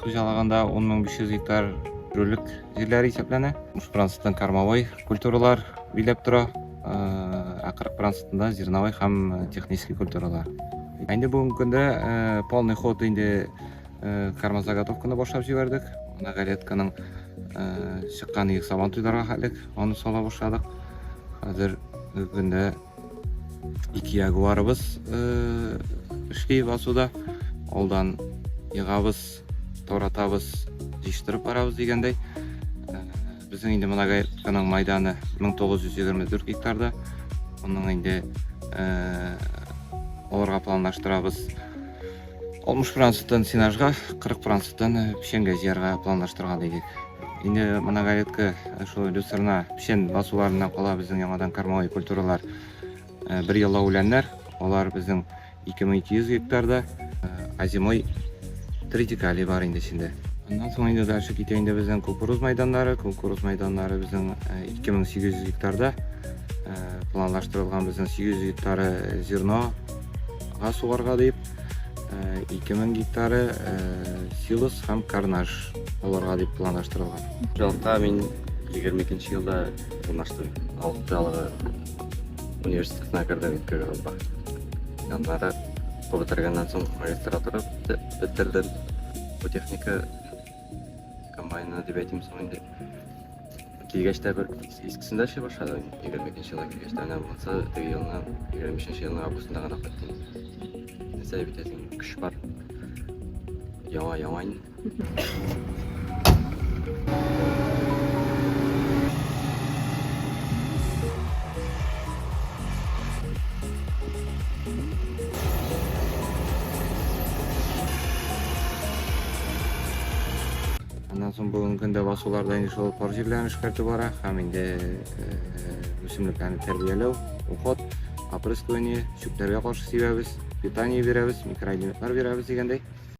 хуҗалыгында 10500 гектар рөлек җирләре исәпләнә. 60 проценттан кормовой культуралар биләп тора, ә 40 процентында зерновой һәм технический культуралар. Ә инде бүгенге көндә полный ход инде кормозаготовканы башлап җибәрдек. Многолетканың чыккан ек сабан туйларга хәтлек аны сала башладык. Хәзер көндә ике ягуарыбыз эшли басуда. Алдан егабыз, таратабыз, җыештырып барабыз дигәндәй. Безнең инде многолетканың майданы 1924 гектарда. Моның инде алырга планлаштырабыз. 60 проценттан сенажга, 40 проценттан печәнгә җыярга планлаштырган идек. Инде многолетка шул люцерна печән басуларыннан кала безнең яңадан кормовой культуралар бер еллык үләннәр. Алар безнең 2200 гектарда, а зимой тритикалий бар инде эчендә. Аннан соң инде дальше китә инде безнең кукуруз майданнары. Кукуруз майданнары безнең 2800 гектарда планлаштырылган, безнең 800 гектары зернога сугарга дип, 2000 гектары силос һәм карнаж алырга дип планлаштырылган. Хуҗалыкка мин 22 елда урнаштым. Авыл хуҗалыгы университетына кердем ике группа. Аннары укып бетергәннән соң магистратура бетердем. Бу техника комбайны дип әйтим соң инде. Килгәч тә бер искесендә эшли башладым. 22 елда килгәч тә, менә булса теге елны 23 елның августында гына кайттым. Нәрсә дип әйтәсең, көч бар. Яңа яңа инде. Аннан соң бүгенге көндә басуларда инде шул пар җирләрен эшкәртү бара һәм инде үсемлекләрне тәрбияләү, уход, опрыскивание, чүпләргә каршы сибәбез, питание бирәбез, микроэлементлар бирәбез дигәндәй.